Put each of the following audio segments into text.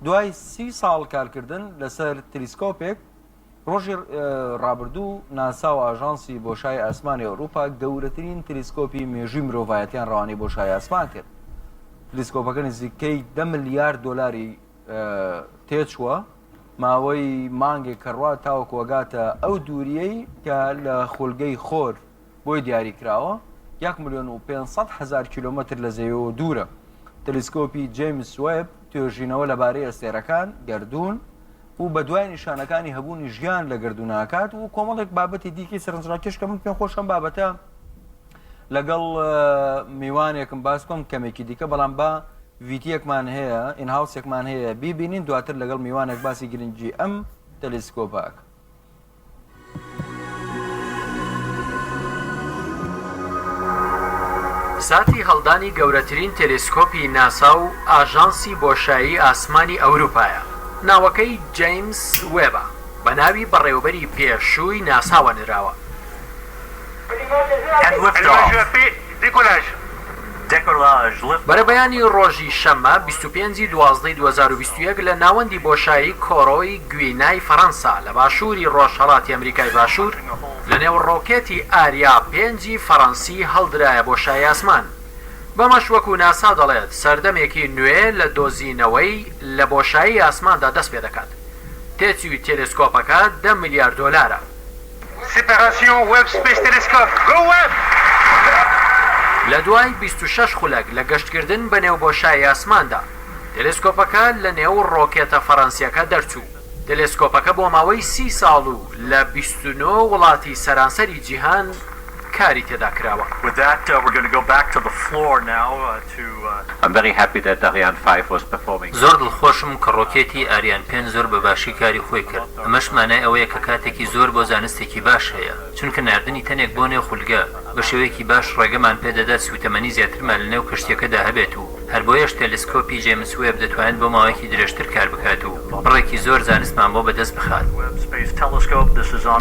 دوای سی ساڵ کارکردن لەسەر تلیسکۆپێک، ڕۆژی ڕابردوو ناسا و ئاژانسی بۆشای ئاسمانی ئەوروپا گەورەترین تلیسکۆپی مێژووی مرۆڤایەتیان ڕەوانەی بۆشای ئاسمان کرد. تلیسکۆپەکە نزیکەی دە ملیار دۆلاری تێچووە، ماوەی مانگێک کەڕوا تاوەکو ئەگاتە ئەو دووریەی کە لە خولگەی خۆر بۆی دیاری کراوە، یەک ملیۆن و 500 هەزار کیلۆمەتر لە زەویەوە دوورە. تەلیسکۆپی جەیمس وێب توێژینەوە لەبارەی ئەستێرەکان، گەردوون و بەدوای نیشانەکانی هەبوونی ژیان لە گەردوون ئەکات و کۆمەڵێک بابەتی دیکەی سەرنجڕاکێش کە من پێم خۆشە ئەم بابەتە لەگەڵ میوانێکم باس بکەم کەمێکی دیکە بەڵام با ڤیتیەکمان هەیە ئینهاوسێکمان هەیە بیبینین دواتر لەگەڵ میوانێک باسی گرنگی ئەم تەلیسکۆپە ئەکەم. ساتی هەڵدانی گەورەترین تەلەسکۆپی ناسا و ئاژانسی بۆشایی ئاسمانی ئەوروپایە، ناوەکەی جەیمس وێبە، بە ناوی بەڕێوەبەری پێشووی ناساوە نراوە. بەرەبەیانی ڕۆژی شەممە 25 ی دوازدەی 2021 لە ناوەندی بۆشایی کۆرۆی گوینای فەرەنسا لە باشووری ڕۆژهەڵاتی ئەمریکای باشوور لەنێو ڕۆکێتی ئاریا پێنجی فەرەنسی هەڵدرایە بۆشایی ئاسمان. بەمەش وەکو ناسا دەڵێت سەردەمێکی نوێ لە دۆزینەوەی لە بۆشایی ئاسماندا دەستپێدەکات. تێچووی تێلێسکۆپەکە دە ملیار دۆلارە. Separation Webb Space Telescope Go Webb! لە دوای 26 خولەک لە گەشتکردن بە نێو بۆشایی ئاسماندا، تەلەسکۆپەکە لە نێو ڕۆکێتە فەرەنسییەکە دەرچوو. تەلەسکۆپەکە بۆ ماوەی سی ساڵ و لە 29 وڵاتی سەرانسەری جیهان کاری تێدا کراوە. زۆر دڵخۆشم کە ڕۆکێتی ئاریان پێنج زۆر بە باشی کاری خۆی کرد، ئەمەش مانای ئەوەیە کە کاتێکی زۆر بۆ زانستێکی باش هەیە، چونکە ناردنی تەنێک بۆ نێو خولگە بە شێوەیەکی باش ڕێگەمان پێدەدات سووتەمەنی زیاترمان لەنێو کەشتییەکەدا هەبێت و هەر بۆیەش تەلسکۆپی جەیمس وێب دەتوانێت بۆ ماوەیەکی درێژتر کار بکات و بڕێکی زۆر زانستمان بۆ بەدەست بخات.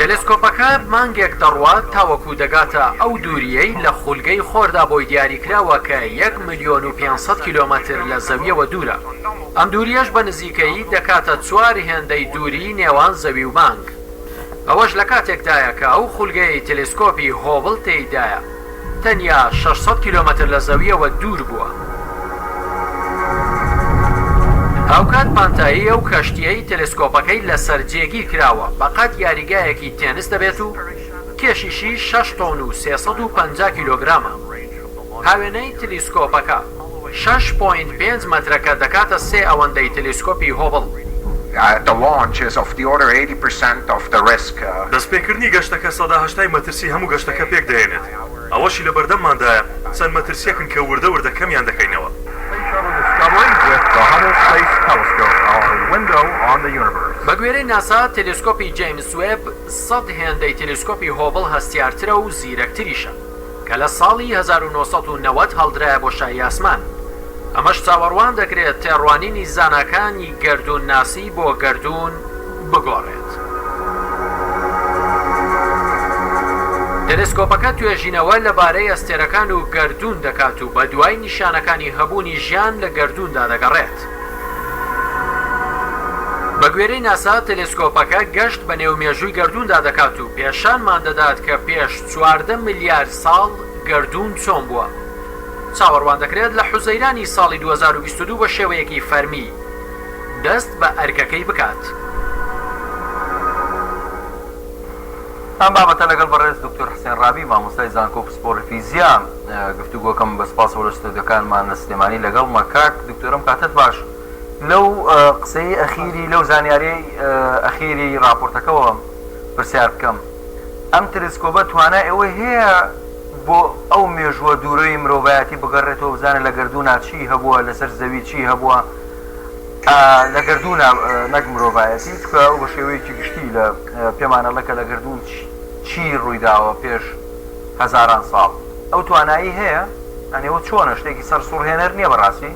تەلەسکۆپەکە مانگێک دەڕوات تاوەکو دەگاتە ئەو دوورییەی لە خولگەی خۆردا بۆی دیاریکراوە کە یەک ملیۆن و 500 کیلۆمەتر لە زەوییەوە دوورە. ئەم دوورییەش بە نزیکەیی دەکاتە چوار هێندەی دووریی نێوان زەوی و مانگ. ئەوەش لە کاتێکدایە کە ئەو خولگەیەی تەلەسکۆپی هۆبڵ تێیدایە، تەنیا 600 کیلۆمەتر لە زەوییەوە دوور بووە. هاوکات پانتایی ئەو کەشتییەی تەلەسکۆپەکەی لەسەر جێگیر کراوە بەقەد یاریگایەکی تێنس دەبێت و کێشیشی شەش تۆن و 350 کیلۆگرامە. هاوێنەی تلیسکۆپەکە شەش point پێنج مەترە کە دەکاتە سێ ئەوەندەی تلیسکۆپی هۆبڵ. دەستپێکردنی گەشتەکە سەدا هەشتای مەترسی هەموو گەشتەکە پێکدەهێنێت، ئەوەشی لەبەردەمماندایە چەند مەترسییەکن کە وردە وردە کەمیان دەکەینەوە. بەگوێرەی ناسا، تەلەسکۆپی جەیمس وێب سەد هێندەی تەلەسکۆپی هۆبڵ هەستیارترە و زیرەکتریشە. کە لە ساڵی 1990 هەڵدرایە بۆشایی ئاسمان. ئەمەش چاوەڕوان دەکرێت تێڕوانینی زاناکانی گەردوونناسی بۆ گەردوون بگۆڕێت. تەلەسکۆپەکە توێژینەوە لەبارەی ئەستێرەکان و گەردوون دەکات و بەدوای نیشانەکانی هەبوونی ژیان لە گەردووندا دەگەڕێت. بەگوێرەی ناسا، تەلەسکۆپەکە گەشت بەنێو مێژووی گەردووندا دەکات و پێشانمان دەدات کە پێش 14 ملیار ساڵ گەردوون چۆن بووە. چاوەڕوان دەکرێت لە حوزەیرانی ساڵی 2022 بە شێوەیەکی فەرمی دەست بە ئەرکەکەی بکات. ئەم بابەتە لەگەڵ بەڕێز دکتۆر حسێن ڕابی مامۆستای زانکۆ و پسپۆڕی فیزیا گفتوگۆکەم بە سپاسەوە لە ستۆدیۆکانمان لە سلێمانی لەگەڵمە کاک دکتۆر ئەم کاتەت باش لەو قسەی ئەخیری لەو زانیاریەی ئەخیری ڕاپۆرتەکەوە پرسیار بکەم ئەم تلسکۆبە توانای ئەوەی هەیە بۆ ئەو مێژووە دوورەی مرۆڤایەتی بگەڕێتەوە بزانێت لە گەردوونا چی هەبووە لەسەر زەوی چی هەبووە لە گەردوونا نەک مرۆڤایەتی چونکە ئەو بە شێوەیەکی گشتی لە پێمان ئەڵێ کە لە گەردوون چی ڕوویداوە پێش هەزاران ساڵ ئەو توانایی هەیە یانی ئەوە چۆنە شتێکی سەرسوڕهێنەر نییە بەڕاستی؟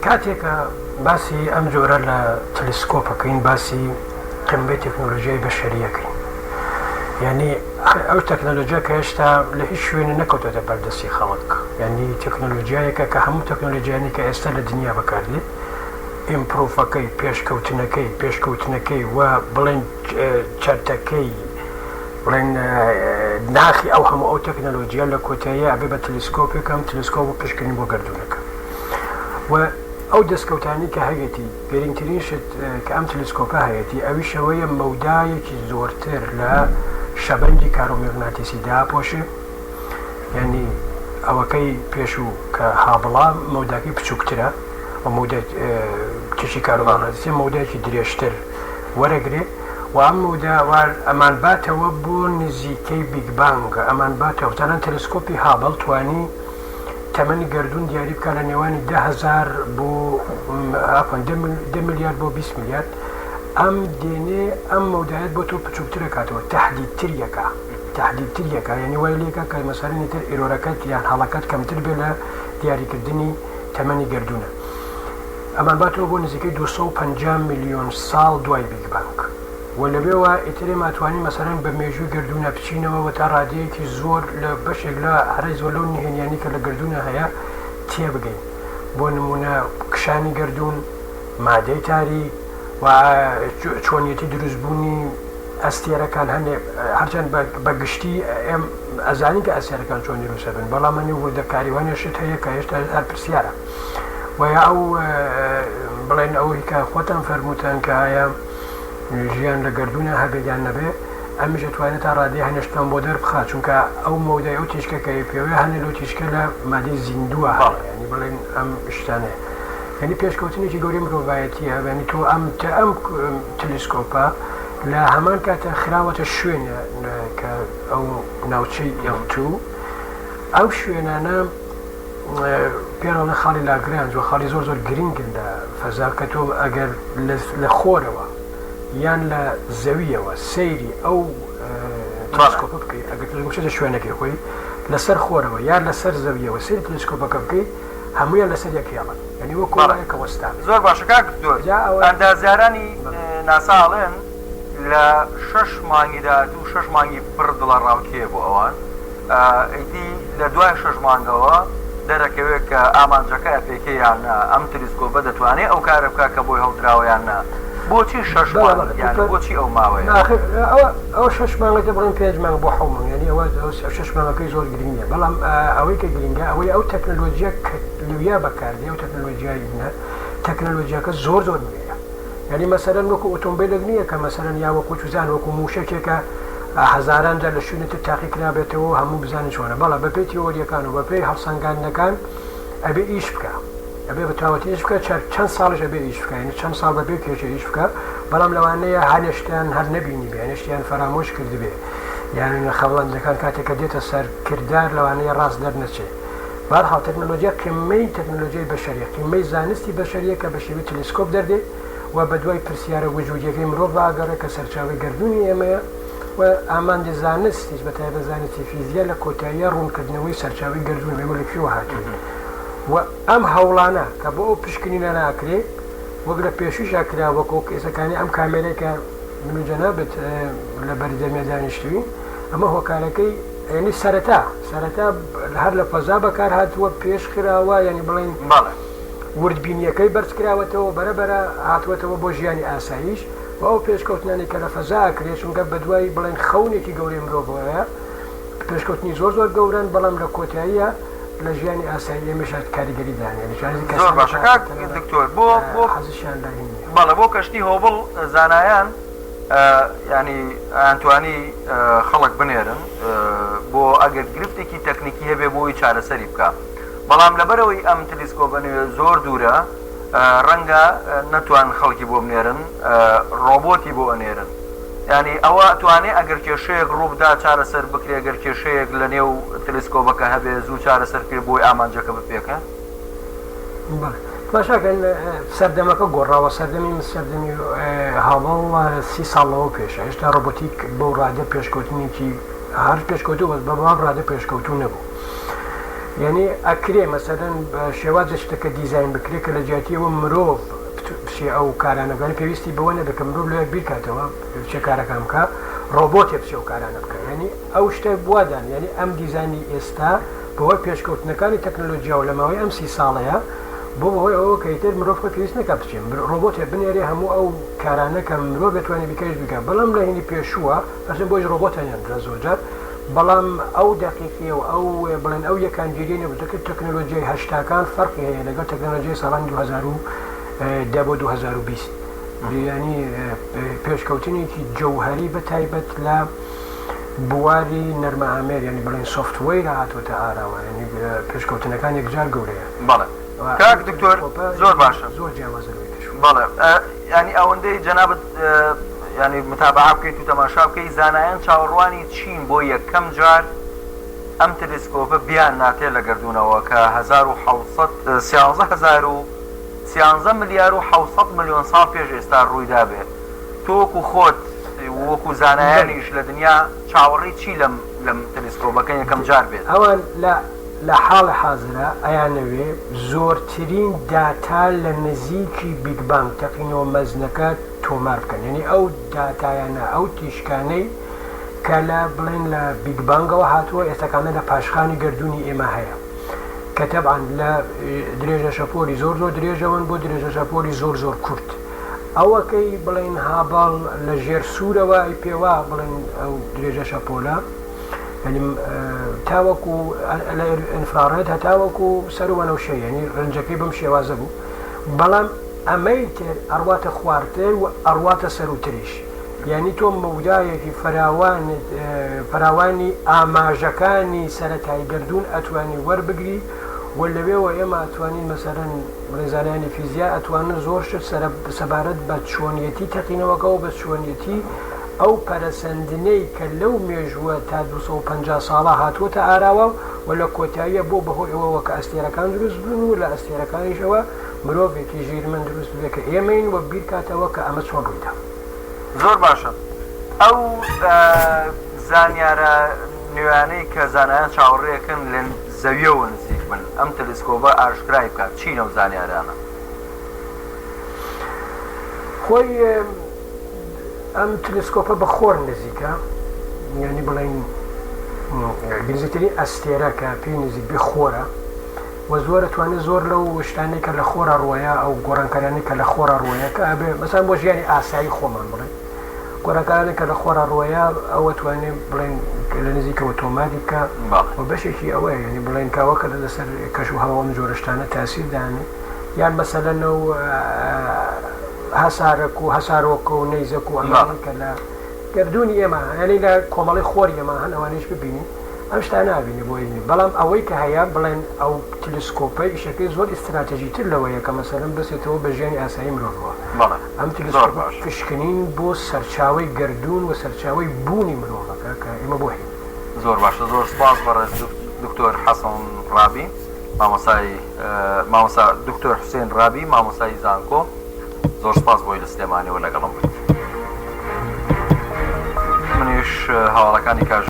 کاتێک کە باسی ئەم جۆرە لە تەلسکۆپ ئەکەین باسی قمەی تەکنۆلۆژیای بەشەری ئەکەین یانی ئەو تەکنۆلۆژیا کە هێشتا لە هیچ شوێنێ نەکەوتۆتە بەردەستی خەڵک یانی تەکنۆلۆژیایەکە کە هەموو تەکنۆلۆژیانی کە ئێستا لە دنیا بەکاردێ. improve ەکەی، پێشکەوتنەکەی، پێشکەوتنەکەی و بڵێن چەرتەکەی، بڵێن ناخی ئەو هەموو ئەو تەکنەلۆجیە لە کۆتاییا ئەبێ بە تەلسکۆپێک، ئەم تەلسکۆپ و پشکنین بۆ گەردوونەکە و ئەو دەستکەوتانەی کە هەیەتی. گرنگترین شت کە ئەم تەلسکۆپە هەیەتی ئەویش ئەوەیە مەودایەکی زۆرتر لە شەبەنگی کارۆمیغناتیسی داپۆشێ، یانی ئەوەکەی پێشوو کە هابڵە مەوداکەی بچووکترە و مەودای تیشکی کارۆموگناتیسی مەودایەکی درێژتر وەرەگرێ و ئەم مەودا ئەمانباتەوە بۆ نزیکەی بیگ بانگ ئەمانباتەوە تەنان تەلسکۆپی هابڵ توانی تەمەنی گەردوون دیاری بکات لە نێوانی 10,000 بۆ عەفوەن دە ملیار بۆ 20 ملیارد ئەم دێنێ ئەم مەودایەت بۆ تۆ بچووکترەکاتەوە تەحدیدتریەکە تەحدیدتریەکە یعنی وای لێکە کە مەسەلەن ئیتر error ەکەت یان هەڵەکەت کەمتر بێ لە دیاریکردنی تەمەنی گەردوونە ئەمانباتەوە بۆ نزیکەی 250 ملیۆن ساڵ دوای بیگ بانگ. و لەوێوە ئیتر ئێمە ئەتوانین مەسەلەن بە مێژووی گەردوونا بچینەوە و تا ڕادەیەکی زۆر لە بەشێک لە هەرە زۆر لەو نهێنیانەی کە لە گەردوونا هەیە تێبگەین. بۆ نموونە کشانی گەردوون، مادەی تاریک و چۆنیەتی دروستبوونی ئەستێرەکان هەنێ هەرچەند بە گشتی ئێم ئەزانین کە ئەستێرەکان چۆن دروست ئەبن بەڵام هەنێ وردەکاری و هەنێ شت هەیە کە هێشتا هەر پرسیارە و یا ئەو بڵێن ئەوەی کە خۆتان فەرمووتان کە ئایا ژیان لە گەردوونا هەبێت یان نەبێ، ئەمیش ئەتوانێت تا ڕادەی هەنێ شتمان بۆ دەربخات، چونکە ئەو مەودای ئەو تیشکە کە ئەیپێوێ هەنێ لەو تیشکە لە مادەی زیندووە هەیە، یانی بڵێین ئەم شتانەیە. یانی پێشکەوتنێکی گەورەی مرۆڤایەتییە، یانی تۆ ئەم ئەم تەلیسکۆپە لە هەمان کاتە خراوەتە شوێنێ کە ئەو ناوچەی ئێڵ توو ئەو شوێنانە پێیان ئەڵێن خاڵی لاگرانج و خاڵی زۆر زۆر گرنگن لە فەزا کە تۆ ئەگەر لە خۆرەوە یان لە زەویەوە سەیری ئەو تەلسکۆپە بکەیت ئەگەر تەلسکۆپ بچێتە شوێنەکەی خۆی لەسەر خۆرەوە یان لەسەر زەویەوە سەیری تەلسکۆپەکە بکەیت هەموویان لەسەر یەک هێڵن یعنی وەکو وایە کە وەستابێت. زۆر باشە کاک دکتۆر جا ئەوە ئەندازیارانی ناسا ئەڵێن لە شەش مانگی داهاتوو شەش مانگی پڕ دڵەڕاوکێیە بۆ ئەوان ئیدی لە دوای شەش مانگەوە دەرەکەوێت کە ئامانجەکە ئەپێکێ یان نا، ئەم تلیسکۆپە دەتوانێ ئەو کارە بکا کە بۆی هەڵدراوە یان نا؟ بۆچی شەش بەڵێ مانگ بەڵێ یانی دکتۆر بۆچی ئەو ماوەیە؟ ئاخر ئەوە ئەوە شەش مانگە تە بڵێن پێنج مانگ بۆ حەو مانگ یانی ئەوە شەش مانگەکەی زۆر گرنگ نییە بەڵام ئەوەی کە گرنگە ئەوەی ئەو تەکنەلۆجیە کە لەویا بەکاردێ ئەو تەکنەلۆجیای نا تەکنەلۆجیاکە زۆر زۆر نوێیە یانی مەسەلەن وەکو ئۆتۆمبیلێک نییە کە مەسەلەن یا وەکو چوزان وەکو موشەکێکە هەزاران جار لە شوێنی تر تاقی کرابێتەوە و هەموو بزانن چۆنە بەڵێ بەپێی تیۆریەکان و بەپێی هەڵسەنگاندنەکان ئەبێ ئیش بکا ئەبێ بە تەواوەتی ئیش بکا چەند ساڵیش ئەبێ ئیش بکا یانی چەند ساڵ بەبێ کێشە ئیش بکا بەڵام لەوانەیە هەنێ شتیان هەر نەبینیبێ هەنێ شتیان فەرامۆش کردبێ یان خەڵەندەکان کاتێک کە دێتە سەر کردار لەوانەیە ڕاست دەرنەچێ بەهەرحاڵ تەکنەلۆجیا قیممەی تەکنەلۆجیای بەشەریە، قیممەی زانستی بەشەریە کە بە شێوەی تەلەسکۆپ دەردێ و بە دوای پرسیارە وجودیەکەی مرۆڤ ئەگەڕێ کە سەرچاوەی گەردوونی ئێمەیە و ئامانجی زانستیش بە تایبەت زانستی فیزیا لە کۆتاییا ڕوونکردنەوەی سەرچاوەی گەردوونە ئێمە لە کوێوە هاتووین و ئەم هەوڵانە کە بۆ ئەو پشکنینانە ئەکرێ وەک لە پێشوویشا کرا وەک وەک ئێستا ئەم کامێرەی کە من و جەنابت لە بەردەمیا دانیشتووین ئەمە هۆکارەکەی یانی سەرەتا سەرەتا هەر لە فەزا بەکار هاتووە پێش خراوە یانی بڵێین بەڵێ. وردبینیەکەی بەرز کراوەتەوە بەرە بەرە هاتووەتەوە بۆ ژیانی ئاساییش و ئەو پێشکەوتنانەی کە لە فەزا ئەکرێ چونکە بەدوای بڵێن خەونێکی گەورەی مرۆڤەوەیە پێشکەوتنی زۆر زۆر گەورەن بەڵام لە کۆتاییە لە ژیانی ئاسایی ئێمەشا کاریگەری دانێ زۆر باشە کاک دکتۆر بۆ بۆ حەزیشیان لە هین نییە. بەڵێ بۆ کەشتی هۆبڵ زانایان یانی ئەیانتوانی خەڵک بنێرن بۆ ئەگەر گرفتێکی تەکنیکی هەبێ بۆی چارەسەری بکا بەڵام لەبەرئەوەی ئەم تلیسکۆپە نوێ زۆر دوورە ڕەنگە نەتوان خەڵکی بۆ بنێرن ڕۆبۆتی بۆ ئەنێرن یانی ئەوە ئەتوانێ ئەگەر کێشەیەک ڕووبدا چارەسەر بکرێ گەر کێشەیەک لە نێو تلیسکۆبەکە هەبێ زوو چارەسەر بکرێ بۆی ئامانجەکە بپێکێ. بەڵێ تماشاکەن سەردەمەکە گۆڕاوە سەردەمی من سەردەمی هاوڵ سی ساڵ لەوە پێشە هێشتا ڕۆبۆتیک بەو ڕادە پێشکەوتنێکی هەر پێشکەوتوو بەس بە بەم ڕادە پێشکەوتوو نەبوو یعنی ئەکرێ مەسەلەن بە شێوازە شتەکە دیزاین بکرێ کە لە جیاتی ئەوە مرۆڤ بچێ ئەو کارانە بکات پێویستی بەوە نەبێت کە مرۆڤ لەوێ بیرکاتەوە بچێ کارەکان بکا ڕۆبۆتێ بچێ ئەو کارانە بکا یعنی ئەو شتە وادان یعنی ئەم دیزاینی ئێستا بەهۆی پێشکەوتنەکانی تەکنەلۆجیاوە لە ماوەی ئەم سی ساڵەیا بۆ بەهۆی ئەوەوە کە ئیتر مرۆڤ خۆی پێویست نەکا بچێ ڕۆبۆتێ بنێرێ هەموو ئەو کارانە کە مرۆڤ ئەتوانێ بیکا بیکا بەڵام لە هینی پێشووە هەرچەند بۆیش ڕۆبۆتیان هێنرا زۆر جار بەڵام ئەو دەقیقیە و ئەو بڵێن ئەو یەکانگیریە نەبوو چونکە تەکنەلۆجیای هەشتاکان فەرقی هەیە لەگەڵ تەکنەلۆجیای ساڵانی 2010 بۆ 2020 یانی پێشکەوتنێکی جەوهەری بە تایبەت لە بواری نەرمە ئامێر یانی بڵێن سۆفتوەیر هاتووەتە ئاراوە یانی پێشکەوتنەکان یەکجار گەورەیە. بەڵێ کاک دکتۆر زۆر باشە. زۆر جیاوازە لەوەی پێشوو. بەڵێ یانی ئەوەندەی جەنابت یانی متابەعە بکەیت و تەماشا بکەی زانایان چاوەڕوانی چین بۆ یەکەم جار ئەم تەلسکۆپە بیانناتێ لە گەردوونەوە کە 1700 سیانزە هەزار و سیانزە ملیار و 700 ملیۆن ساڵ پێش ئێستا ڕوویدابێ تۆ وەکو خۆت و وەکو زانایانیش لە دنیا چاوەڕێی چی لەم لەم تەلسکۆپەکە یەکەم جار بێت؟ ئەوان لە لە حاڵی حازرا ئەیانەوێ زۆرترین داتا لە نزیکی بیگ بانگ، تەقینەوە مەزنەکە، تۆمار بکەن. یانی ئەو داتایانە، ئەو تیشکانەی کە لە بڵێن لە بیگ بانگەوە هاتووە ئێستاکانە لە پاشخانی گەردوونی ئێمە هەیە کە تەبعەن لە درێژە شەپۆلی زۆر زۆر درێژەوەن بۆ درێژە شەپۆلی زۆر زۆر کورت. ئەوەکەی بڵێن هابڵ لە ژێر سوورەوە ئەیپێوا بڵێن ئەو درێژە شەپۆلە یانی تاوەکو لە ئینفراڕێد هەتاوەکو سەرو وەنەوشە یانی ڕەنجەکەی بەم شێوازە بوو بەڵام ئەمەی تر ئەڕواتە خوارتر و ئەڕواتە سەروتریش یانی تۆ مەودایەکی فراوانت فراوانی ئاماژەکانی سەرەتای گەردوون ئەتوانی وەربگری و لەوێوە ئێمە ئەتوانین مەسەلەن بڵێن زانایانی فیزیا ئەتوانن زۆر شت سەبارەت بە چۆنیەتی تەقینەوەکە و بە چۆنیەتی ئەو پەرەسەندنەی کە لەو مێژووە تا 250 ساڵە هاتووەتە ئاراوە و لە کۆتاییە بۆ بەهۆی ئەوەوە کە ئەستێرەکان دروست بوون و لە ئەستێرەکانیشەوە مرۆڤێکی ژیرمەند دروست ببێ کە ئێمەین و بیرکاتەوە کە ئەمە چۆن ڕوویدا. زۆر باشە ئەو زانیارە نوێیانەی کە زانایان چاوەڕێکن لە زەویەوە نزیک بن ئەم تەلسکۆبە ئاشکرای بکات چین ئەو زانیارانە؟ خۆی ئەم تلسکۆپە بە خۆر نزیکە یانی بڵێین نزیکترین ئەستێرە کە پێی نزیک بێ خۆرە و زۆر ئەتوانێت زۆر لەو شتانەی کە لە خۆرا ڕۆیە ئەو گۆڕانکاریانەی کە لە خۆرا ڕۆیە کە ئەبێ مەسەلەن بۆ ژیانی ئاسایی خۆمان بڵێن گۆڕانکارانە کە لە خۆرا ڕۆیە ئەو ئەتوانێ بڵێن لە نزیکەوە تۆماری بکە و بەشێکی ئەوەیە یانی بڵێن کاوە کە لەسەر کەش و هەوا ئەم جۆرە شتانە تاسیر دانێ یان مەسەلەن ئەو هەسارەک و هەسارۆکە و نەیزەک و ئەمانەی کە لە گەردوونی ئێمە یانی لە کۆمەڵەی خۆری ئێمە هەن ئەوانەیش ببینی ئەم شتانە ئەبینی بۆ ئیدنی بەڵام ئەوەی کە هەیە بڵێن ئەو تلسکۆپە ئیشەکەی زۆر ئیستراتێژی تر لەوەیە کە مەسەلەن بەسێتەوە بە ژیانی ئاسایی مرۆڤەوە بەڵێ ئەم زۆر تلسکۆپە باش. پشکنین بۆ سەرچاوەی گەردوون و سەرچاوەی بوونی مرۆڤەکە کە ئێمە بۆ هەین. زۆر باشە زۆر سوپاس بەڕێز دکتۆر حەسەن ڕابی مامۆستای مامۆستا دکتۆر حوسێن ڕابی مامۆستای زانکۆ زۆر سوپاس بۆی لە سلێمانیەوە لەگەڵم بوویت منیش هەواڵەکانی کاژ.